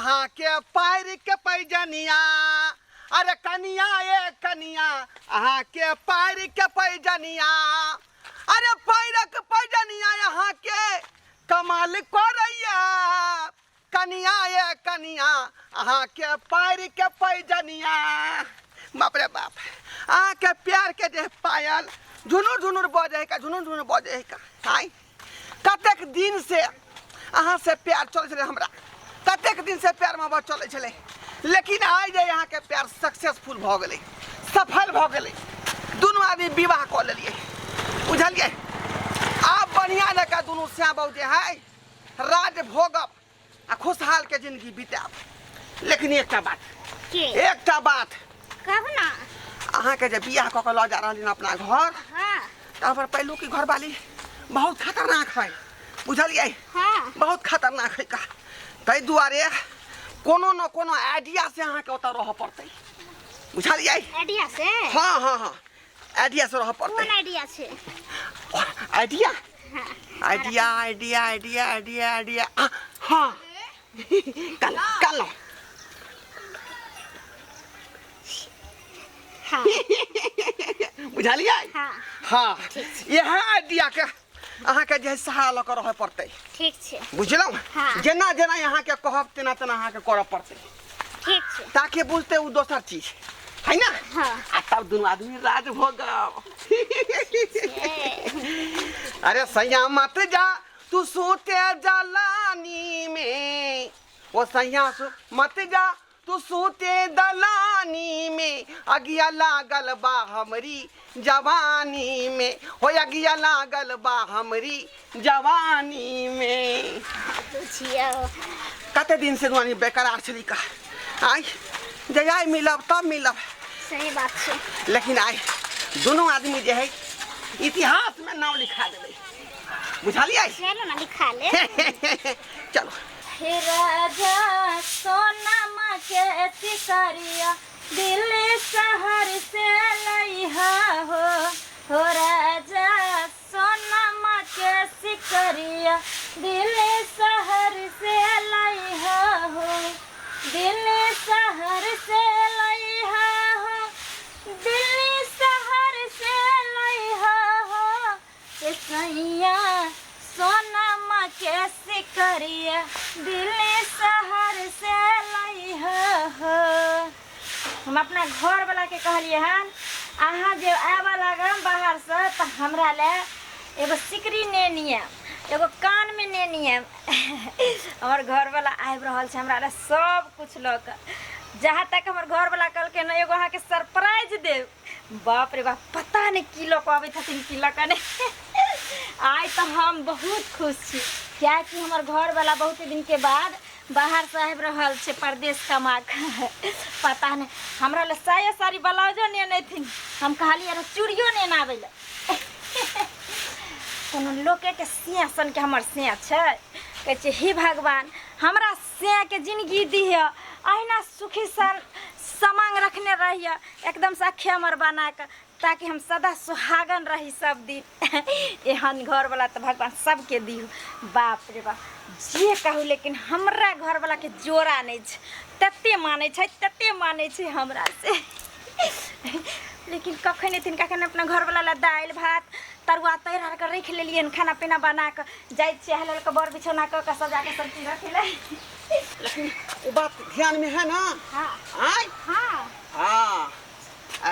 अहाँके पैर के पैजनिया, अरे कनिया ए कनिया, अहाँके पैर के पैजनिया, अरे पैरक पैजनिया अहाँके कमाल करैया। कनिया ए कनिया, अहाँके पैर के पैजनिया। बाप रे बाप, अहाँके प्यार के जे पायल झुनुर झुनुर बजै है का, झुनुर झुनुर बजै है का। आइ कतेक दिन से अहाँ से प्यार चलै छलै हमरा, कतेक दिन से प्यार मोहब्बत चलै छलै, लेकिन आइ जे अहाँके प्यार सक्सेसफुल भऽ गेलै, सफल भऽ गेलै, दुनू आदमी विवाह कऽ लेलियै, बुझलियै? आब बढ़िआँ जकाँ दुनू श्याम बाबू जे है राज भोगब आ खुशहाल के जिंदगी बितायब। लेकिन एकटा बात, के एकटा बात कहू ना। अहाँके जे बियाह कऽ के लऽ जा रहली अपना घर, हाँ, तऽ हमर पहिलुकी घरवाली बहुत खतरनाक है, बुझलियै? हाँ। बहुत खतरनाक है का, ताहि दुआरे कोनो न कोनो आइडिया से अहाँके ओतऽ रहऽ पड़तै, बुझलियै? आइडिया से? हाँ हाँ हाँ, आइडिया से रहऽ पड़तै। कोन आइडिया छै? आइडिया? हाँ। Idea idea idea idea idea, हाँ, कल कल। हाँ। बुझलियै? हाँ। हाँ, इएह आइडिया के अहाँके जे है सहारा लऽ कऽ रहऽ पड़तै। ठीक छै। बुझलहुँ? हाँ। जेना जेना अहाँके कहब तेना तेना अहाँके करऽ पड़तै। ठीक छै। ताकि बुझते ओ दोसर चीज है ना। हाँ। आ तब दुनू आदमी राज भोगब। अरे सैया मत जा तू सूते जलानी में, ओ सैया सु मत जा तू सूते दलानी में, अगिया लागल बा हमरी जवानी में, हो अगिया लागल बा हमरी जवानी में। बुझियो कते दिन से दुआनी बेकरार छली का, आइ जे आइ मिलब तब मिलब। सही बात छै। लेकिन आइ दुनू आदमी जे है इतिहास में नाम लिखा देबै, बुझलियै? चलो ना लिखा ले। चलो। हे राजा सोनमा के शिकारिया दिल्ली शहर से लइहा हो, हो राजा सोनमा के शिकारिया दिल्ली शहर से लइहा हो, दिल्ली शहर से लइहा हो, दिल्ली शहर से लइहा हो, ए सैया सोनमा के शिकरिया दिल्ली शहर से लइहा हो। हम अपना घरवला के कहलिए हन, अहाँ जे आबऽ लागम बाहरसँ तऽ हमरा लए एगो सिकरी नेने आयब, एगो कानमे नेने आयब। हमर घरवला आबि रहल छै हमरा लए सब किछु लऽ कऽ। जहाँ तक हमर घरवला कहलकै ने एगो अहाँके सरप्राइज देब, बाप रे बाप, पता नहि की लऽ कऽ अबै छथिन की लऽ कऽ नहि। आइ तऽ हम बहुत खुश छी, किएकि हमर घरवला बहुत दिनके बाद बाहरसँ आबि रहल छै परदेश कमा कऽ। पता नहि हमरा लए साया साड़ी ब्लाउजो नेने अयथिन। हम कहलियै रऽ चूड़ियो नेने आबै लए। कोनो लोकेके सिया सनके हमर सिया छै। कहै छियै हे भगवान, हमरा सियाके जिनगी दिह, अहिना सुखी सन समांग रखने रहिह, एकदमसँ अखे हमर बना कऽ, ताकि हम सदा सुहागन रही सब दिन। एहन घरवला तऽ भगवान सबके दिहु। बाप रे बाप, जे कहू लेकिन हमरा घरवलाके जोड़ा नहि छै, तते मानै छै तते मानै छै हमरा से। लेकिन कखन एथिन कखन अपना घरवला लए दालि भात तरुआ तैर आर कऽ राखि लेलियै हन, खाना पीना बना कऽ जाइ छियै हल हल कऽ बर बिछौना कऽ कऽ सजा कऽ सब चीज रखै लए। लेकिन वो बात ध्यान में है ना? हाँ। आय? हाँ। हाँ,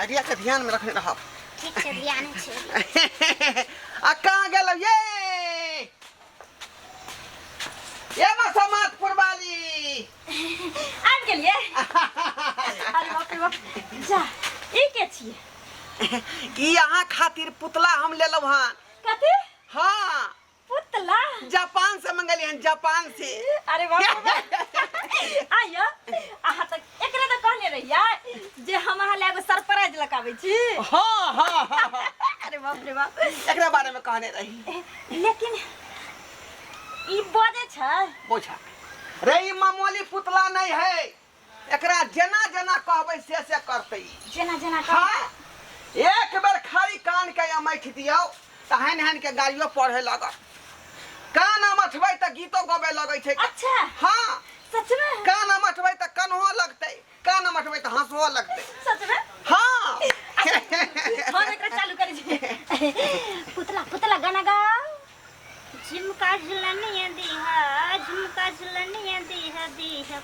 आइडिया के ध्यान में रखने रहब। ठीक छै, ध्यान छै। आ कहाँ गेलौ ये? ये मसमातपुर वाली। आबि गेलियै? अरे बाप रे बाप, जा ई के छियै? ई अहाँ खातिर पुतला हम लेलहुँ हन। कथी? हाँ। पुतला? जापान से मंगलियै हन, जापान से। अरे बाप रे बाप। आइयो, अहाँ तऽ एकरे तऽ कहने रहियै जे हम अहाँ लए एगो सरप्राइज लऽ कऽ आबै छी। हाँ, हाँ, हाँ, हाँ। अरे बाप रे बाप। एकरा बारे में कहने रही। लेकिन ई बजै छै? बोझा रे, ई मामूली पुतला नहीं है, एकरा जेना जेना कहबै से से करतै ई। जेना जेना कहबै? हाँ, एक बेर खाली कान के अमैठ दियौ तऽ हानि हानि के गाड़ियो पढ़े लागत। कान अमठबै तऽ गीतो गबै लगै छै। अच्छा। हाँ। सच में? कान अमठ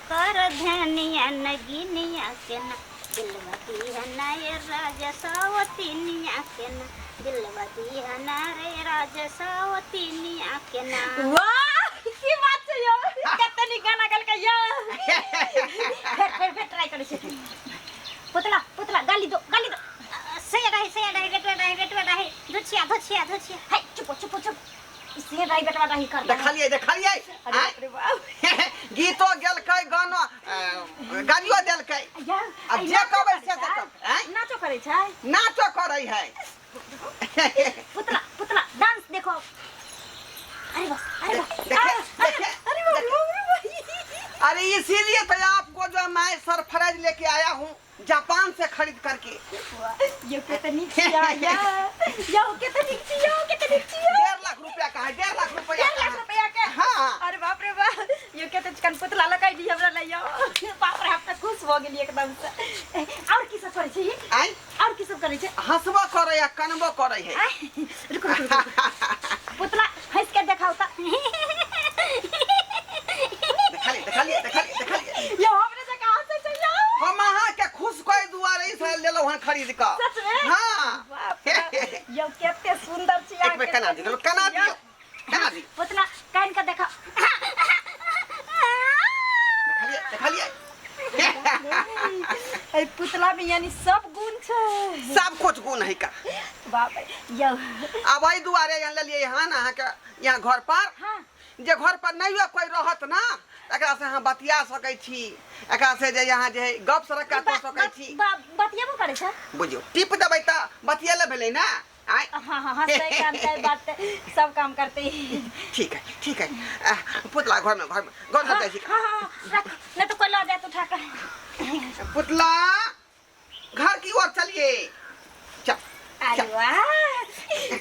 कर धनिया नगिनिया के ना दिलवा दिहना ये राजा सावतिनिया के ना दिलवा दिहना रे राजा सावतिनिया के ना। वाह की बात छै यौ, कते नीक गाना गेलकै यौ। फेर फेर फेर ट्राई करै छी। पुतला पुतला गाली दो गाली दो। सैया रही सैया रही बेटवा रही बेटवा रही धुछिया धुछिया धुछिया। है चुप चुप चुप, से रही बेटवा रही कर। देखलियै देखलियै। अरे बाप रे बाप। गीतो गेलकै, गानो गालियो देलकै। या, आब जे कहबै से करतै। आँय? नाचो करै छै? नाचो करै है। पुतला पुतला डांस देखो। अरे वाह अरे वाह। देखे देखे। अरे बाप रे बाप रे बाप। अरे इसीलिए तो आपको जो मैं सरफराज लेके आया हूँ जापान से खरीद करके। ये कते नीक छिया या, यौ कते नीक छिया, कते नीक छिया। 1.5 लाख रुपया का है, 1.5 लाख रुपया 1.5 का लाख है। रुपया के? हाँ। अरे बाप रे बाप, यो कते चिकन पुतला लगाई दी हमरा लय यौ। बाप रे, हम त खुश भ गेली एकदम से। और की सब करै छी? आँय? और की सब करै छै? हंसबो करै है, कनबो करै है। आँय? रुकु रुकु रुकु। पुतला हंस के देखाउ त। देखलिए देखलिए देखलिए देखलिए। यौ हमरे जकाँ हंसै छै यौ। हम अहाँ के खुश करै दुआरे ई सब लेलहुँ हन खरीद कऽ। सच में? हाँ। बाप रे, यौ कते सुंदर छी। एक बेर कना दियौ, कना दियौ, कना दियौ। पुतला कान के देखो। देखलिए देखलिए। ए पुतला में यानी सब गुण छै। सब कुछ गुण है का। बाप रे यौ। अब एहि दुआरे यहाँ लेलियै हन अहाँके यहाँ घर पर। हाँ। जे घर पर नहीं कोई रहत ना, एकरा से अहाँ बतिया सकै छी, एकरा से जे यहाँ जे है गप सरक्का कऽ सकै छी। बतियाबो करै छै? बुझियौ टिप देबै तऽ बतियेले भेलै ना। आँय? हाँ हाँ हाँ, सही काम छै, बात सब काम करते। ठीक है ठीक है। पुतला घर में घर में घर में जाइ छी। हाँ हाँ रख, नहीं तो कोई लऽ जाए उठा कर। पुतला घर की ओर चलिए। चल। अरे वाह,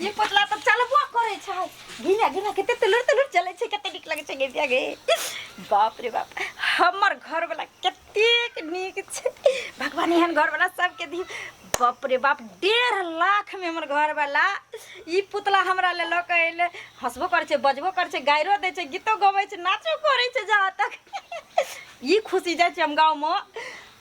ये पुतला तो चलबो करै छै। घिना घिना कते तुलुर तुलुर चलै छै, कते नीक लगै छै गे गे। बाप रे बाप, हमर घर वाला कतेक नीक छै। भगवान एहन घर वाला सबके दी। बाप रे बाप, 1.5 लाख में हमर घर वाला ई पुतला हमरा ले लऽ के अयलै। हंसबो करै छै, बजबो करै छै, गाइरो दै छै, गीतो गबै छै, नाचो करै छै। जहाँ तक ई खुशी जाइ छै हम गाँवमे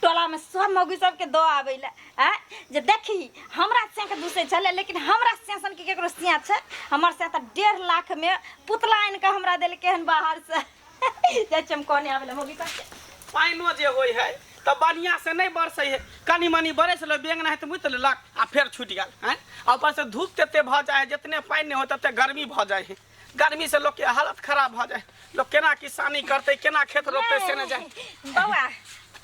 टोला में सब मौगी सबके दऽ आबै लए। आँय जे देखी हमरा सियाके दूसै छलै, लेकिन हमरा सिया सनके केकरो सिया छै। हमर सिया तऽ 1.5 लाख में पुतला आनि कऽ हमरा देलकै हन बाहर से। जाइ छियै हम कहने आबै लए मौगी सबके। पानिओ जे होइ है तऽ बढ़िआँ से नहि बरसै है, कनि मनि बरसि गेल, बेंग नहि तऽ मुति लेलक आ फेर छुटि गेल। आँय, आ ऊपर से धूप तते भऽ जाइ है, जितने पानि नहि होइ तते गर्मी भऽ जाइ है। गर्मी से लोकके हालत खराब भऽ जाइ है। लोक केना किसानी करतै, केना खेत रोपतै से नहि जाने। बौआ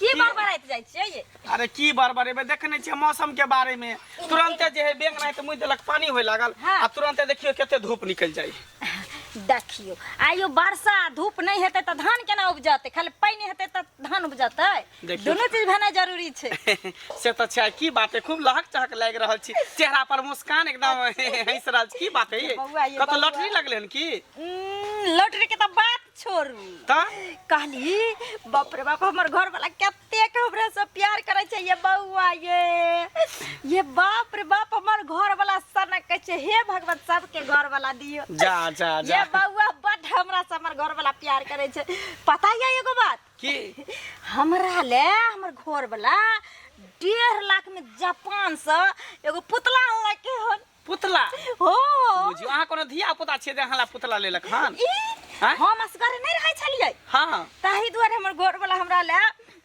की बड़बड़ाइत जाइ छियै ये? अरे की बड़बड़ेबै, देखै नहि छियै मौसम के बारे में। तुरंते जे है बेंग नहि तऽ मुति देलक, पानी होय लागल। हाँ। आ तुरंते देखियौ कते धूप निकलि जाइ है। देखियौ आइयो वर्षा धूप नहि हेतै तऽ धान केना उपजतै? खाली पानि हेतै तऽ धान उपजतै? देखियौ। दुनू चीज भेनाइ जरूरी छै। से तऽ छै। की बात है, खूब लहक चहक लागि रहल छी, चेहरा पर मुस्कान एकदम हंसि रहल छी, की बात है? बौआ, ये कतौ बौआ। लॉटरी लगलै हन की? लॉटरी के तऽ बात छोड़ू। तऽ कहली बाप रे बाप, हमर घर वाला कतेक हमरा से प्यार करै छै ये बौआ ये बाप रे बाप, हमर घर वाला सनक कहै छै हे भगवान सबके घर वाला दियो। जा जा जा। ये बौआ बड हमरा से हमर घर वाला प्यार करै छै। पता ये एगो बात? की? हमरा ले हमर घर वाला 1.5 लाख में जापान से एगो पुतला अनलकै हन। पुतला? हो। बुझियौ अहाँ कोनो धिया पुता छियै जे अहाँ ला पुतला लेलक हन? ई, आँय? हम असगरे नहि रहै छलियै। हाँ। ताहि दुआरे हमर घर वाला हमरा ले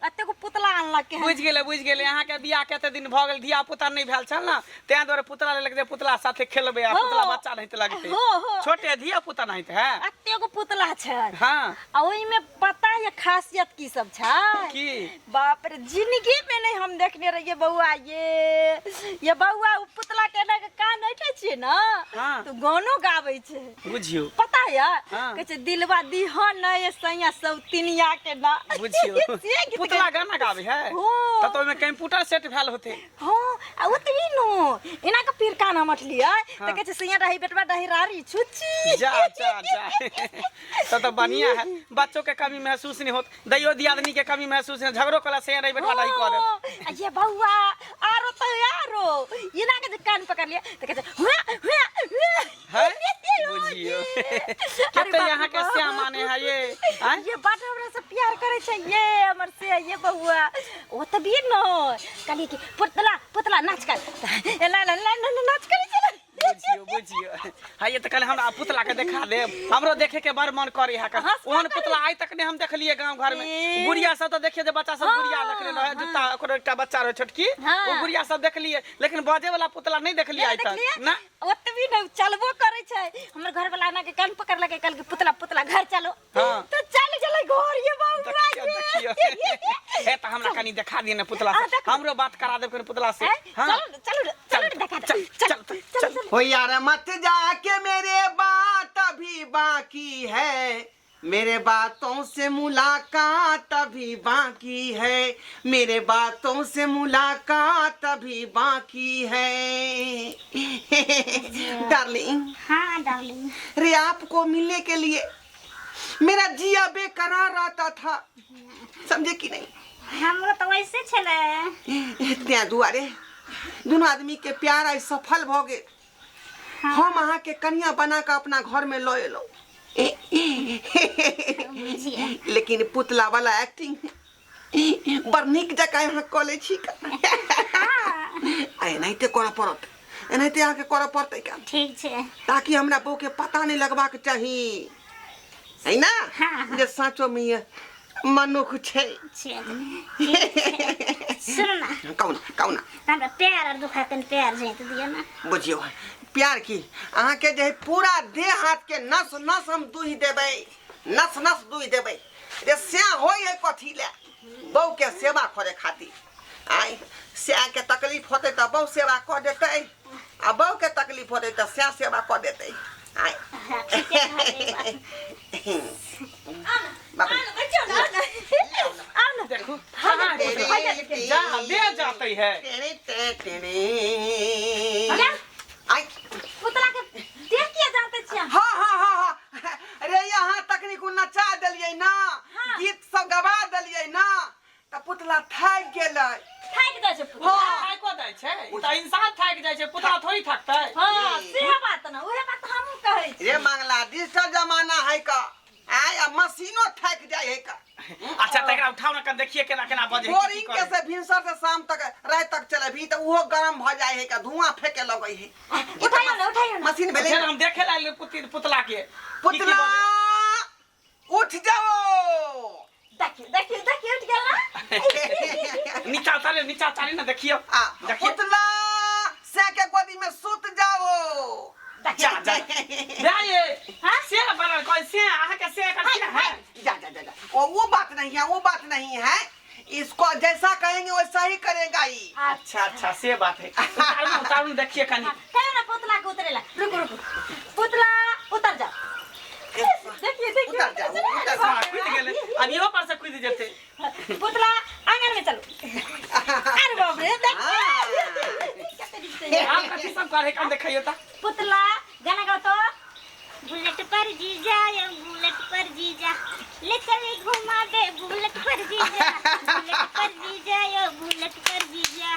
एतेक पुतला अनलकै हन। बुझि गेलै बुझि गेलै, अहाँके बियाह कते दिन भऽ गेल, धिया पुता नहि भेल छल ने, ताहि दुआरे पुतला लेलक जे पुतला साथे खेलबै आ हो। पुतला बच्चा नहीं तऽ लगतै। हो, हो। छोटे धिया पुता नहीं तऽ है। एतेक पुतला छै। हाँ। आ ओहिमे पता ये खासियत की सब छै? की? बाप रे, जिंदगी में नहीं हम देखने रहिए बौआ ये बौआ उ पुतला के एना के कान ऐठे छियै ना, हाँ। तो गानो गाबै छै। बुझियौ। पता ये? हाँ। कहै छै दिलवा दिहन न ये सैया सौतिनिया के ना। बुझियौ। से गीत पुतला गाना गाबै है? हो। तब तऽ ओहिमे कंप्यूटर सेट भेल होतै। हाँ, आ ओतबी नो एना के फिर कान हम अठलियै हाँ। तऽ कहै छै सैया रही बेटवा रही रारी छुच्ची। जा जा जा, तब तो बढ़िया है, बच्चों के कमी महसूस नहीं होत, दैयो दियादनी के कमी महसूस नहीं, झगड़ो कला से रही बेटवा रही कह दे। आ ये बौआ आरो तो आरो एना के जे कान पकड़ लिया तऽ कहै छै हुआ हुआ हुआ। है? बुझियौ। अरे कते बाप यहाँ रे के बाप। श्याम माने है ये, आँय? ये बड हमरा से प्यार करै करै छै ये हमर से ये बौआ ओ तऽ भी न कहलियै कि पुतला पुतला नाच कर एना एना एना एना नाच करै छलै। बुझियो बुझियो, हाँ ये तो कल हमरा पुतला के देखा दे, हमरो देखे के बड़ मन करे है। हँस ओहन पुतला आइ तक नहीं हम देखलिए गांव घर में। ए। गुड़िया सब तो देखिए जे बच्चा सब हाँ, गुड़िया रखने रहे, जूता ओकर एकटा बच्चा रहे छोटकी, हाँ। ओ गुड़िया सब देखलिए, लेकिन बजे वाला पुतला नहीं देखलिए आइ तक देखलियै? ना। ओतबी नहि चलबो करै छै। हमर घर वाला एना के कान पकड़लकै, कहलकै पुतला पुतला घर चलो। हाँ। तऽ चल गेलै घर ये बौआ। देखियो ये। देखियो, हे तऽ हमरा कनी देखा दिए ना पुतला हाँ, से, देखो। हमरो बात करा देब कनी पुतला से। हैं? हाँ। चलो न, चलो न, चलो न, देखा दे। चल चल चल चल। हो यार मत जाके, मेरे बात अभी बाकी है, मेरे बातों से मुलाकात अभी बाकी है, मेरे बातों से मुलाकात अभी बाकी है। डार्लिंग। हाँ डार्लिंग। रे आपको मिलने के लिए मेरा जिया बेकरार रहता था, समझे कि नहीं? हमरो तऽ वैसे छलै। त्या दुआरे दुनू आदमी के प्यार आई सफल भ गेल। हम अहाँ के कनिया बना के अपना घर में लऽ एलहुँ, लेकिन पुतला वाला एक्टिंग बड़ नीक जकाँ अहाँ कऽ लै छी। आ एनाहिते करऽ पड़त, एनाहिते अहाँके करऽ पड़तै काम। ठीक छै। ताकि हमरा बहू के पता नहीं लगबाक चाही है ना। हाँ। जे साँचो में ये मनुख छै। छै, ठीक छै। सुनू ना। कहू ना, कहू ना। हमरा पैर आर दुखा, कनि पैर झाँपि दिअ ना। बुझियौ प्यार की अहाँके जे है पूरा देह हाथ के नस नस हम दुहि देबै, नस नस दुहि देबै। रे स्या होइ है कथी ले? बहू के सेवा करे खातिर। आय स्या के तकलीफ होतै तऽ बहू सेवा कऽ देतै, आ बहू के तकलीफ होतै तऽ स्या सेवा कऽ देतै। आय। हाँ, ठीके कहलियै बात। बाप रे। आउ न, बैठियौ न, आउ न। आउ न। देखू कहाँ है पुतला? जा दे जाते है। जा, आय। पुतला के देख किया जाते छियै? हाँ हाँ हाँ हाँ, रे यहाँ तकनी को नचा देलियै ना। हाँ। गीत सब गवा देलियै ना तऽ पुतला थाकि गेलै। थाकि जाइ छै पुतला। हाँ। थाको जाइ छै, ई तऽ इंसान थाकि जाइ छै, पुतला थोड़ी थकतै। हाँ, सेहे बात न, उहे बात हमहूँ कहै छी। रे मांगला, डिजिटल जमाना है का आय, आ मशीनो थाकि जाइ है का। अच्छा तऽ एकरा उठाउ ने कन, देखिए केना केना बजे है, की की बोरिंग के करे। से भिनसर से शाम तक रात तक चलेबी तऽ उहो गरम भऽ जाइ है का, धुआं फेके लगै है। उठाइयो न, उठाइयो न। मशीन भेलै। फेर हम देखे ला पुतला के की की पुतला बजै। उठ जाओ। देखियौ देखियौ देखियौ, उठि गेल ना। नीचा उतारे, नीचा उतारे ना, देखियो। आ देखियो। पुतला से के गोदी में सुत जाओ। जा जा जा ये। हाँ? से बनल कोई से अहाँ के से कर से है। जा जा जा जा, वो बात नहीं है, वो बात नहीं है, इसको जैसा कहेंगे वैसा ही करेगा ही। अच्छा अच्छा, से बात है। उतारू ना, उतारू ना, देखिए कनी। कहियो ना पुतला के उतरेला। रुकू रुकू, पुतला उतर जाओ। देखिए देखिए। उतर जाओ, उतर जाओ। हाँ, कूद गेलै, अब इहो पर से कूद जेतै। पुतला आंगन में चलो। अरे बाप रे, देखिए। आप कथी सब करे कन देखियो त। पुतला गाना गाओ तो। बुलेट पर जीजा ये, बुलेट पर जीजा ले चले घुमा दे, बुलेट पर जीजा, बुलेट पर जीजा यो, बुलेट पर जीजा।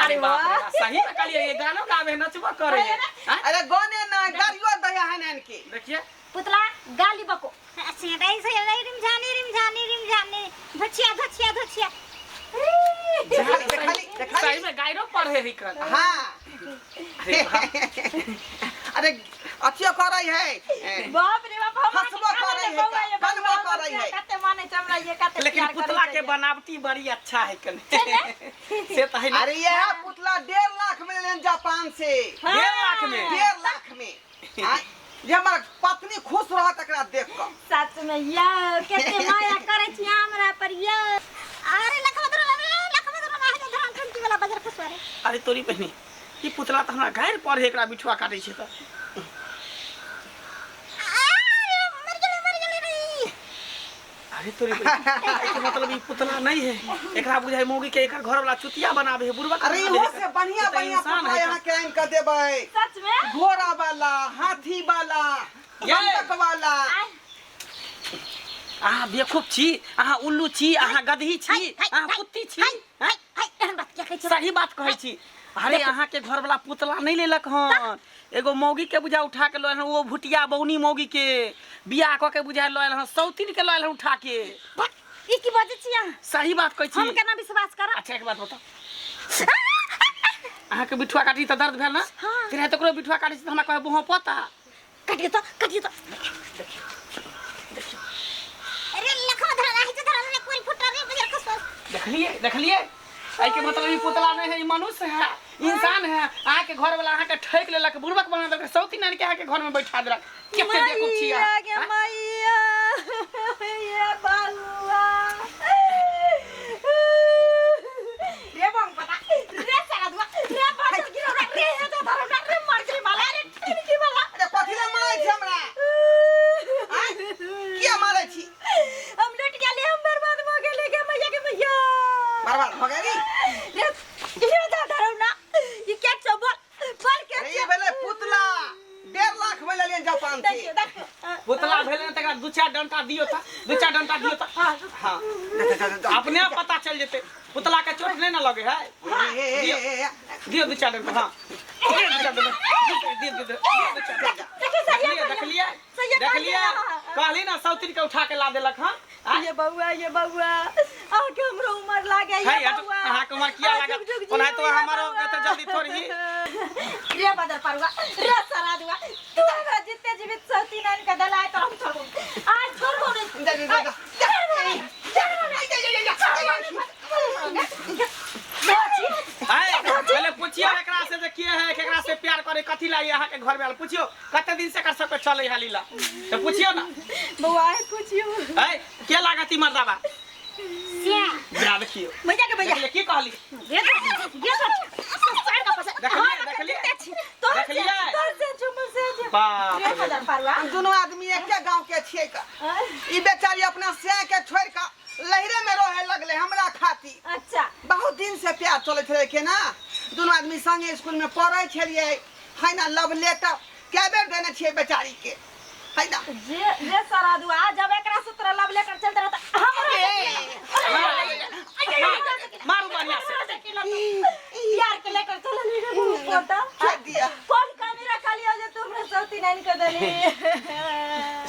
अरे बाप रे बाप, सही में कहलिए, ये गानो गावे नचबो करे है। हाँ? अरे गाने ना गाड़ियो दया है नैन के। देखिए। पुतला गाली बको। अच्छा ऐसे रिमझानी रिमझानी रिमझानी धोछिया धोछिया धोछिया। देखली देखली देखली। सही में गायरो पढ़े ही कर। हाँ। अरे बाप। अरे अथियो करै है। बाप रे बाप, हमरा हंसबो करै है, बौआ ये, कनबो बौआ करै है। कते मानै छै हमरा ये, कते लेकिन प्यार करै पुतला छै के ये। बनावटी बड़ी अच्छा है कने, से तो है ना। अरे यह पुतला 1.5 लाख में लेन जापान से। हाँ। 1.5 लाख में? 1.5 लाख में। आय, जे हमर पत्नी खुश रहत एकरा देख कऽ। सच में यो कते माया करै छी हमरा पर यो। अरे लखवा धरो लखवा धरो माहे धरो घंटी वाला बाजार खुसवा रे। अरे तोरी बहिनी, ई पुतला तऽ हमरा गारि पढ़े, एकरा बिठुआ काटै छै तऽ। अरे मर गेलै मर गेलै रे। अरे तोरी बहिनी, एहिके मतलब ई पुतला नहीं है, एकरा बुझाइ मौगी के एकर घर वाला चुतिया बनाबे है, बुढ़वा के अरे बनाबे इहो है। से बढ़िया ई तऽ बढ़िया इंसान पुतला है। यहाँ के आनि कऽ देबै। सच में? घोड़ा वाला, हाथी वाला, ये। बंदक वाला। आय। अहाँ बेवकूफ छी, अहाँ उल्लू छी, अहाँ गदही छी, अहाँ कुत्ती छी। हाय हाय, एहन बात किया कहै छी? सही बात कहै छी। अरे अहाँ के घर वाला पुतला नहीं लेलक हन, एगो मौगी के बुझा उठा के लयल हन, वो भुटिया बौनी मौगी के बियाह कऽ के बुझा लयल हन, सौतीन के लयल हन उठा के। बा, ई की बजै छी अहाँ? सही बात कहै हम छी। केना विश्वास करब? अच्छा एक बात बताउ, अहाँ के बिठुआ काटी तऽ दर्द भेल ना? हाँ। तेना तकरो बिठुआ काटी तऽ हमरा कहै बोहो पता। कटियो तो, कटियो तो। अरे लखवा धरा रही धरा रे कोई फुटा रे बजर खसो। देखलिए देखलिए, एहि के मतलब ई पुतला नहीं है, ई मनुष्य है, इंसान है। अहाँ के घर वाला अहाँ के ठैक लेलक, बुड़बक बना देलक, सौती नानी के अहाँ के घर में बैठा देलक। कते बेवकूफ छी अहाँ। मैया गे मैया, ये बालुआ रे बम पता रे सारा दुआ रे बाटल गिरो रे हे तो धरो रे मर गेली माला रे की वाला। अरे कथी लए मारै छी हमरा? आँय? किया मारै छी? हम लुट गेली, हम बर्बाद भ गेली गे मैया गे मैया। बर्बाद भऽ गेली? रे ये तो धरो ना, ई के छौ बोल बोल के? अरे ई भेलै पुतला, 1.5 लाख में लेलियन जापान से। देखियो देखियो, पुतला भेलै ने तकरा दू चारि डंटा दियौ तऽ, दू चारि डंटा दियौ तऽ। हाँ। हाँ, जा, जा, जा, जा। अपने आप पता चल जेतै, पुतला के चोट नहीं ना लगे है। ए, ए, ए, ए, ए, दियौ दू चारि डंटा। हाँ, दियौ दू चारि डंटा, दियौ दियौ दियौ दू चारि डंटा। देखियो सही। देखलिए देखलिए सही। देखलिए, कहली ना सौतीन के उठा के ला देलक हन। ये बउआ, ये बउआ, अहाँके हमरो उमर लागे है ये बउआ। अहाँके उमर किया अहाँ लागत? जुग जुग ओनाहितो जियू ये हमरो बउआ। एते जल्दी थोड़ी। रे बदर परुआ रे सरादुआ, तू हमरा जिते जीवित सौती नान के दलाय तो हम छोड़बो आज, छोड़बो नहीं। जा, जा, जा, जा। छोड़बो नहीं, छोड़बो नहीं, छोड़बो नहीं। है पहले पूछियो एकरा से जे के है, केकरा से प्यार करे, कथी लाई अहाँ के घर में आयल। पूछियो कते दिन से एकर सबके चले है लीला, तो पूछियो ना। बउआ है, पूछियो। है के लागत ई मर्दाबा? सिया। जा देखियो। भैया के भैया। देखलिए की कहली? गे गे सर का पसंद। देखलिए देखलिए तोहर से, देखलिए? तोहर से चुमल से जे। बाप रे रे। बदर परुआ। हम दुनू आदमी एके गांव के छियै का। ई बेचारी अपना सैं के छोड़ के लहरे में रहे लगले हमरा खातिर। अच्छा। बहुत दिन से प्यार चलै छलै के ना, दुनू आदमी संगे स्कूल में पढ़ै छलियै है ना। लव लेटर कए बेर देने छियै बेचारी के है ना। जे जे सरादुआ, जब एकरा से तोरा लव लेकर चलते रहता हमरो मारू बढ़िया से। प्यार के लेकर चलल रे पोता। छोड़ दिया। कौन कमी रखा लियो जे तुमरे सौती नानी के देली?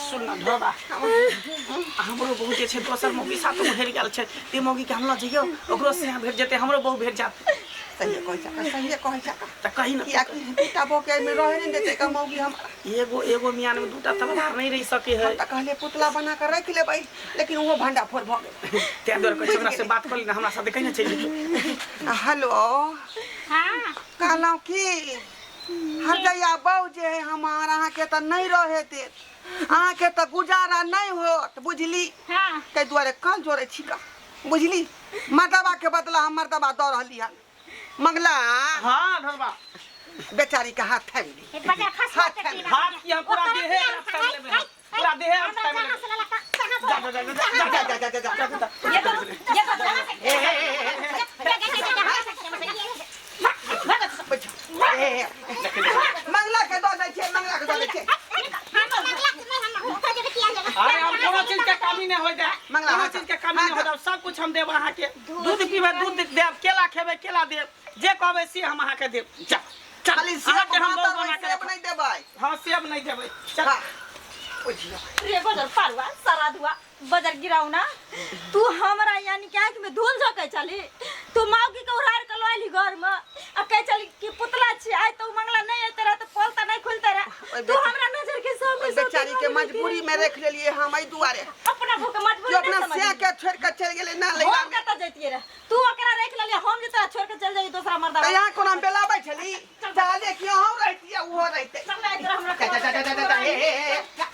सुन ना ढोबा, हमरो बहू जे छै दोसर मौगी साथ में हेर गेल छै, ते मौगी के हम लऽ जइयौ, ओकरो से भेट जेतै, हमरो बहू भेट जात। सहिए कहै छै, सहिए कहै छै। तऽ कही ना। कियाकि दूटा बहू के एहिमे रहे नहि देतै का मौगी हमरा। एगो एगो मियान में दूटा तलवार नहीं रह सके है। हम तऽ कहलियै पुतला बना कऽ राखि लेबै, लेकिन ओहो भंडा फोड़ भऽ गेल। तें दुआरे कहै छी, ओकरा से बात कर ली ना, हमरा साथे कहीं ना चलि जेतै। हेलो। हाँ। कहलहुँ की हरजैया बहू जे है हमार, अहाँके तऽ नहि रहे देत, अहाँके तऽ गुजारा नहि होत, बुझली? हाँ। ताहि दुआरे कल जोड़ै छी का, बुझली? मर्दबा के बदला हम मर्दबा दऽ रहली हन मंगला। हाँ ढोबा। बेचारी के हाथ थामि ली। एक बजर खस हाथ के थामि। हाथ की हम पूरा देहे हाथ थामि लेबै हम। पूरा देहे हाथ थामि लेबै। जा जा जा जा जा जा जा जा जा जा। ये तो ये तो बैठ। ए, ए, ए, मंगला के दऽ दै छियै, मंगला के दऽ दै छियै। अरे हम कोनो चीज के कमी नहीं हो जाए। मंगला, कोनो हाँ, चीज के कमी नहीं हो जाए, सब कुछ हम देब अहाँ के। दूध पीबै दूध देब, केला खेबै केला देब, जे कहबै से हम अहाँ के देब। जा चल। खाली अहाँ सेब के हम भात बहू बना के सेब रखब। नहि देबै। हाँ, सेब नहीं देबै, चल। हाँ, बुझियौ। रे बजर पारुआ सरादुआ बजर गिराउना, तू हमरा यानी कि आँखि में धूल झोंकै छली। तू माउगी के उड़ार के लऽ घर में आ कहै छली कि पुतला छी। आइ तो मंगला नहीं अइते रहे तऽ पोल तऽ नहीं खुलते रहे। ओहि तू हमरा नजर के सामने ओहि बेचारी के मजबूरी में रख लेलियै हम एहि दुआरे। अपना भूख मजबूरी जो अपना नहीं समझली। सैं के छोड़ के चलि गेलै ना लैला हम में। कतऽ जैतियै रहे? तू ओकरा राखि लेलियै, हम जे तोरा छोड़ के चलि जाइयै दोसरा मर्दा। तऽ यहाँ कोना हम बेलाबै छली? चाहलियै कि अहूँ रहितियै, ओहो रहितै। चल आइ तोरा हमरा जा जा जा जा जा जा, ए, ए, ए, ए।